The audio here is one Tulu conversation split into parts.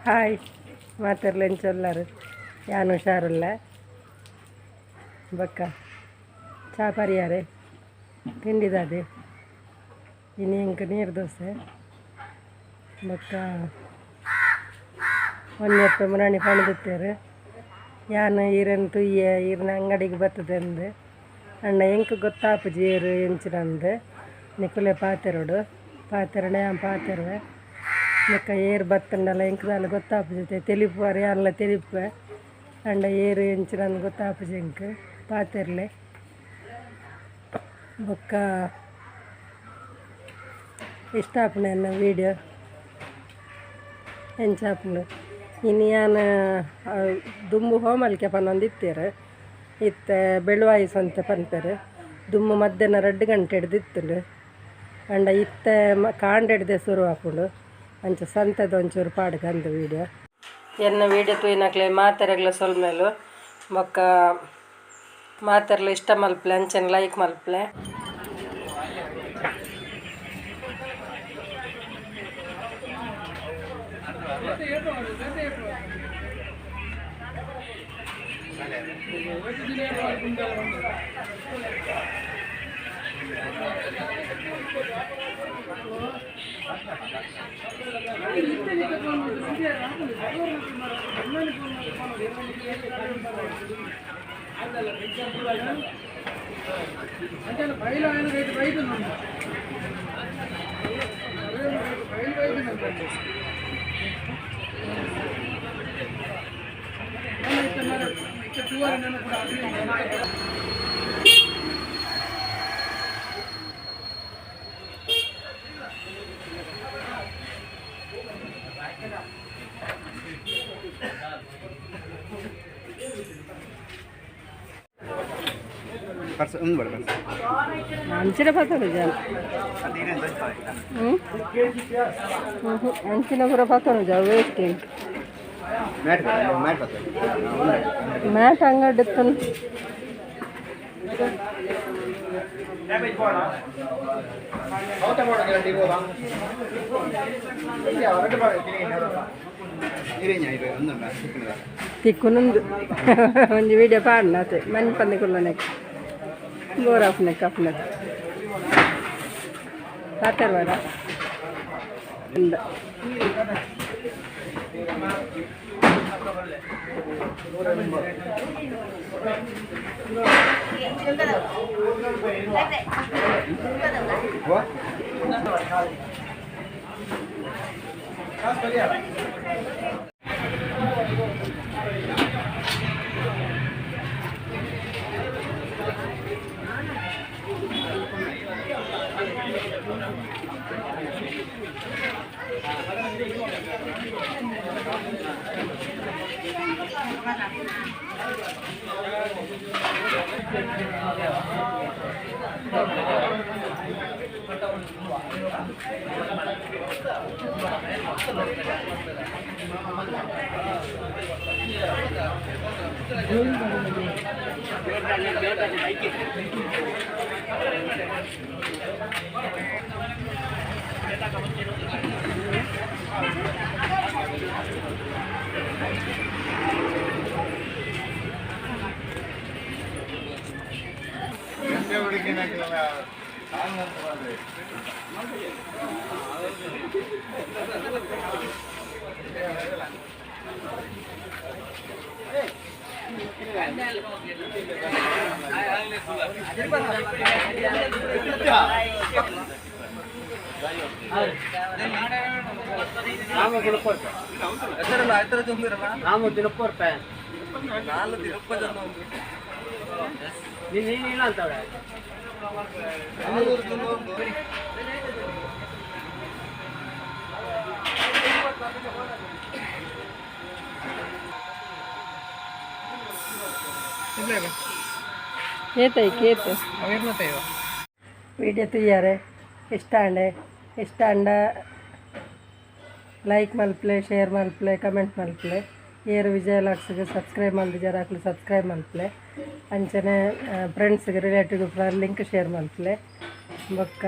ಹಾಯ್ ಮಾತೆರ್ಲ ಎಂಚೊಲ್ಲಾರು? ಯಾನ್ ಹುಷಾರುಲ್ಲೆ. ಬೊಕ್ಕ ಚಾ ಪರಿಯಾರೆ? ತಿಂಡಿದಾದೆ? ಇನಿ ಎಂಕ್ ನೀರು ದೋಸೆ. ಬೊಕ್ಕ ಒಂಜೆಪ್ಪೆ ಮುರಾಣಿ ಪಂಡ್ದಿತ್ತೆರ್, ಯಾನ್ ಈರೆನ್ ತೂಯೆ, ಈರ್ನ ಅಂಗಡಿಗೆ ಬತ್ತದೆಂದು. ಅಣ್ಣ, ಎಂಕ್ ಗೊತ್ತಾಪುಜಿ ಏರ್ ಎಂಚಿನಂದು. ನಿಕುಲೆ ಪಾತೆರೊಡು, ಪಾತೆರಣ ಯಾನ್ ಪಾತೆರುವೆ. ಬೊಕ್ಕ ಏರ್ ಬತ್ತುಂಡಲ ಎಂಕ್ ದಾಲ ಗೊತ್ತಾಪುಜಿ. ತೆಲಿಪುವರ್, ಯಾನ್ಲ ತೆಲಿಪುವೆ. ಅಂಡ ಏರ್ ಎಂಚಿನಂದು ಗೊತ್ತಾಪುಜಿ ಎಂಕ್, ಪಾತೆರ್ಲೆ. ಬೊಕ್ಕ ಇಷ್ಟ ಆಪುಂಡು ಎನ್ನ ವೀಡಿಯೋ? ಎಂಚ ಆಪುಂಡು? ಇನಿ ಯಾನ್ ದುಂಬು ಹೋಮಲ್ಕೆ ಪನೊಂದಿತ್ತೆರ್, ಇತ್ತೆ ಬೆಳುವಾಯಿ ಸಂತೆ ಪನ್ಪೆರ್. ದುಂಬು ಮಧ್ಯಾಹ್ನ 2 ಗಂಟೆ ಇತ್ತುಂಡು. ಅಂಡ ಇತ್ತೆ ಕಾಂಡೆಡ್ದೆ ಶುರು ಆಪುಂಡು. ಅಂಚ ಸಂತೆದ ಒಂಚೂರು ಪಾಡ್ಗ ಅಂದು ವೀಡಿಯೋ. ಎನ್ನ ವೀಡಿಯೋ ತೂಯಿನಕ್ಲೆ ಮಾತೆರೆಗ್ಲ ಸೊಲ್ಮೆಲು. ಬೊಕ್ಕ ಮಾತೆರ್ಲ ಇಷ್ಟ ಮಲ್ಪಲೆ, ಅಂಚನೆ ಲೈಕ್ ಮಲ್ಪಲೆ. ಪರ್ಸ್ ಒಂದು ಬೇಡ ಪರ್ಸ್. ಅಂಚಿನ ಪತ್ತೊಂದು ಜನ. ಹ್ಞೂ ಹ್ಞೂ, ಅಂಚಿನ ಪೂರ ಪತ್ತೊಂದು ವೇಸ್ಟ್. ಮ್ಯಾಟ್ ಬೇಡ, ಮ್ಯಾಟ್ ಬರ್ತದೆ. ಮ್ಯಾಟ್ ಅಂಗಡಿ ಇತ್ತು. ಒಂದುಂಡ ಚಿಕ್ಕನದ. ತಿಕ್ಕುನುಂದು ಒಂಜಿ ವೀಡಿಯೋ ಪಾಡ್ನ ಅತೆ. ಮನ್ನಿ ಪಂದೆ ಕುಲ್ಲನೆಕ್ ಬೋರ್ ಆಪುನೆಕ್ ಅಪ್ಪುನಕ್ ಪಾತೆರ್ವಾರ ಉಂದ. ಏತೈ ಕೇತು ವಿಡಿಯೋ ತೂಯಾರೆ ಇಷ್ಟ ಆಂಡೆ? ಇಷ್ಟ ಆಂಡ ಲೈಕ್ ಮಲ್ಪಲೆ, ಶೇರ್ ಮಲ್ಪಲೆ, ಕಮೆಂಟ್ ಮಲ್ಪಲೆ. ಏರು ವಿಜಯ ವ್ಲಾಗ್ಸ್ಗೆ ಸಬ್ಸ್ಕ್ರೈಬ್ ಮಲ್ದಿಜಾರ, ಅಕ್ಲು ಸಬ್ಸ್ಕ್ರೈಬ್ ಮಲ್ಪಲೆ. ಅಂಚನೆ ಫ್ರೆಂಡ್ಸ್ಗೆ, ರಿಲೇಟಿವ್ ಲಿಂಕ್ ಶೇರ್ ಮಲ್ಪಲೆ. ಬೊಕ್ಕ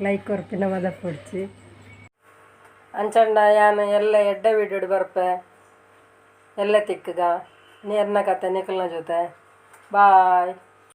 ಲೈಕ್ ಕೊರ್ಪಿನ ಮದಪೊಡ್ಚಿ. ಅಂಚಂಡ ಯಾನ್ ಎಲ್ಲೆ ಎಡ್ಡೆ ವೀಡಿಯೋ ಡ್ ಬರ್ಪೆ. ಎಲ್ಲೆ ತಿಕ್ಕುಗ. ಎನ್ನ ಕತೆ ನಿಕಲ್ನ ಜೊತೆ. ಬಾಯ್.